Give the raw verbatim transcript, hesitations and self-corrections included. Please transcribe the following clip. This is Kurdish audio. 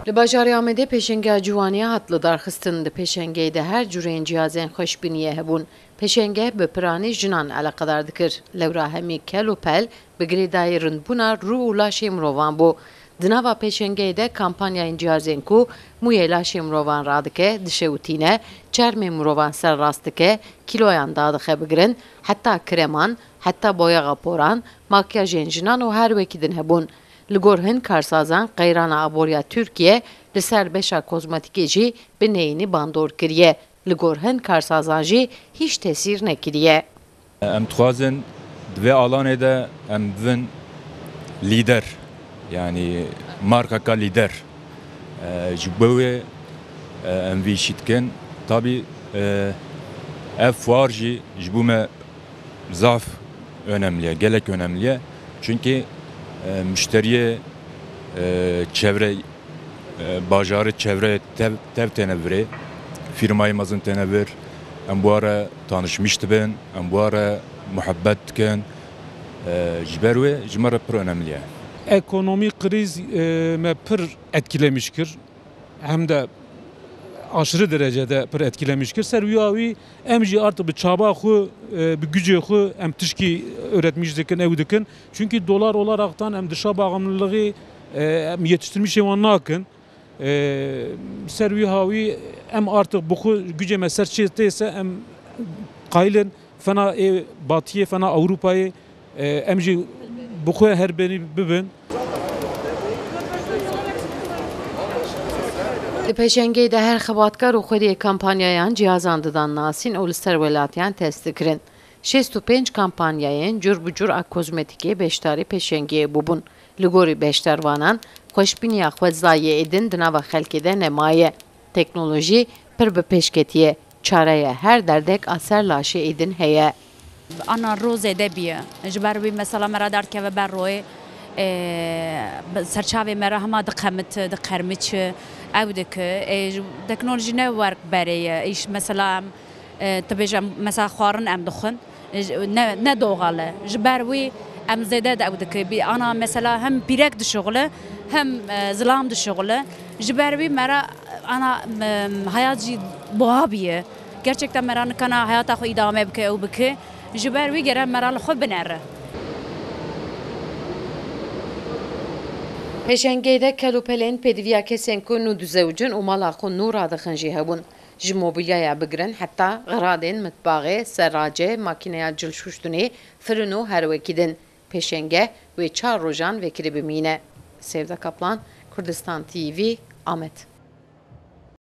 Li bajarê Amedê pêşengeya ciwaniya hat lidarxistin. Di pêşengeyê de her cûreyên cihazên xweşbîniyê hebûn. Pêşenge bi piranî jinan eleqedar dikir. Lewra hemî kel û pel bi girêdayî rindbûna rû û laşê mirovan bû. Di nava pêşengeyê de kampanyayên cihazên ku mûyê laşê mirovan radike, dişewitîne, çermê mirovan serrast dike, kîloyan dadixe bigirin, heta kreman, heta boyaxa poran, makyajên jinan û her wekî din hebûn. Li gor hin karsazan, qeyrana aboriya Tirkiye li ser beşa kozmetîkê jî bi neyînî bandor kiriye. Li gor hin karsazan jî hîç tesîr nekiriye. Em dixwazin di vê alanê de em bibin lîder, yanî markaka lîder. E, ji bo wê, e, em vî işî dikin. Tabî, e, ev fuar jî ji bo me zaf önemli ye, gelek önemli ye. Çünkü, e, müşteriye, e, çevre, e, bajarê çevre tev, tev têne virê. Firmayê mezin têne vir. Em bu ara tanışmış dibin, em bu ara muhabbet dikin. E, ji ber wê ji me re pir önemli ye. Ekonomî kriz, e, me pir etkilemiş kir. Hem de aşırı derecede pir etkilemiş kir. Ser wî awî em jî artık bi çaba xwe, e, bi gücê xwe em tişkî üretmiş dikin, ew dikin. Çünkü dolar olaraktan em dışa bağımlılığı, e, em yetiştirmişê wan nakin. E, ser wî hawî em artık bi xwe gücê me ser çê tê se em qayilin fena ê batiyê, fena Ewropayê, e, em jî bi xwe her berî bibin. Di pêşengê de her xebatkar û xwediyê kampanyayan cihazan didan nasîn û li ser welatiyan test dikirin. Şêst û pênc kampanyayên cur bi cur a kozmetîkê beşdarî pêşengiyê bûbûn. Li gorî beşdarvanan, xweşbîniya xwezayê êdin di nava xelkê de nemaye. Teknolojî pir bi pêş ketiye. Çareye her derdek a ser laşê êdin heye. Ana ro zêde biye. Ji ber wî mesela me re derdkeve ber royê, e, bi serçavê me re hema diqemit, diqermiç, ew dike. E, ji, teknolojî ne werk berê ye. Îş mesela em, e, tu bêje em mesela xwarin em dixwin. E, ji, ne, ne doğal e. Ji ber wî em zêde de ew dike. Bi ana mesela hem pîrek dişuxile, hem, e, zilam dişuxile. Ji ber wî me re ana, em, hayat jî buha biye. Gerçekten me re nikana hayata xwe îdame bike, ew bike. Ji ber wî gere me re li xwe binere. Pêşengeyê de kel û pelên pêdiviya kesên ku nû dizewicin û mala xwe nû radixin jî hebûn. Ji mobilyaya bigirin heta xeradên mitbaxê, serracê, makîneya cil şûştinê, firin û her wekî din. Pêşenge wê çar rojan vekirî bimîne. Sevda Kaplan, Kurdistan T V, Amed.